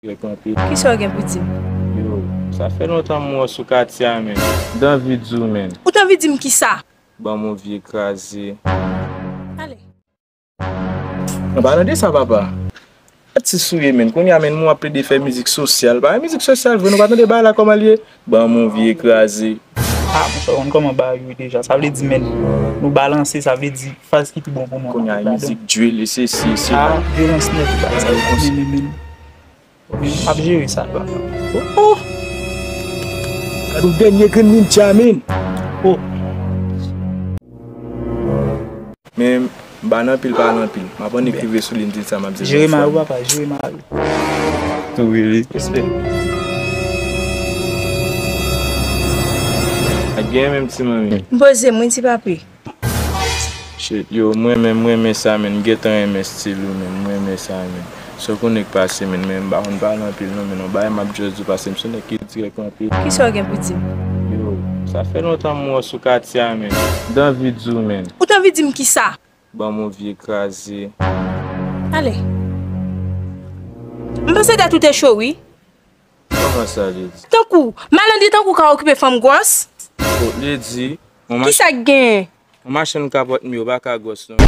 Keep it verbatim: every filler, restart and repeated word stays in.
Kisa w gen pou di m? Yo, sa fè lontan m wè w sou katye a, menn. M t anvi di w, menn. Ou t anvi di m kisa? Ban m yon vye kraze. Ale. Ann pa tande sa, papa. Atis ou ye, menn. Kounye a, menn, moun ap plede fè mizik sosyal. Pa mizik sosyal vre, nou pa tande bagay la kòman l ye? Ban m yon vye kraze. Ah, monchè, ou konn kòman bagay yo ye deja. Sa vle di, menn, nou balanse, sa vle di faz ki pi bon pou mwen. Kounye a, mizik drill, e se si, e se la. Ah, vyolans nèt, bagay sa yo konsa. Men, men, men. M ap jere sa, papa. Oh, oh! Gad yon dènye grenn ninja, menn. Oh! Men, m ba nan pil, pa nan pil. M ap annik rive sou li, m di l sa m ap di l. Jere mari w, papa, jere mari w. Tou wi, wi. Respè. Ak byen menm, ti manmi. M poze m, wi, ti papi. Shit, yo, mwen menm, mwen renmen sa, menn. M gentan renmen stil ou, menn. Mwen renmen sa, menn. Sa w konnen k pase, menn. Men m pa konn pale anpil, non, menn. Yon bagay m ap just di w, paske m se yon nèg ki dirèk anpil. Kisa w gen pou di m? Yo, sa fè lontan m wè w sou katye a, menn. M t anvi di w, menn. Ou t anvi di m kisa? Ban m yon vye kraze. Ale. M panse dat ou te cho, wi. Kòman sa, Lady? Tankou, malandri tankou ka okipe fanm gwòs? Oh, Lady, yon mach-, kisa k genyen? Yon machann kapòt m yo pa ka gwòs, non.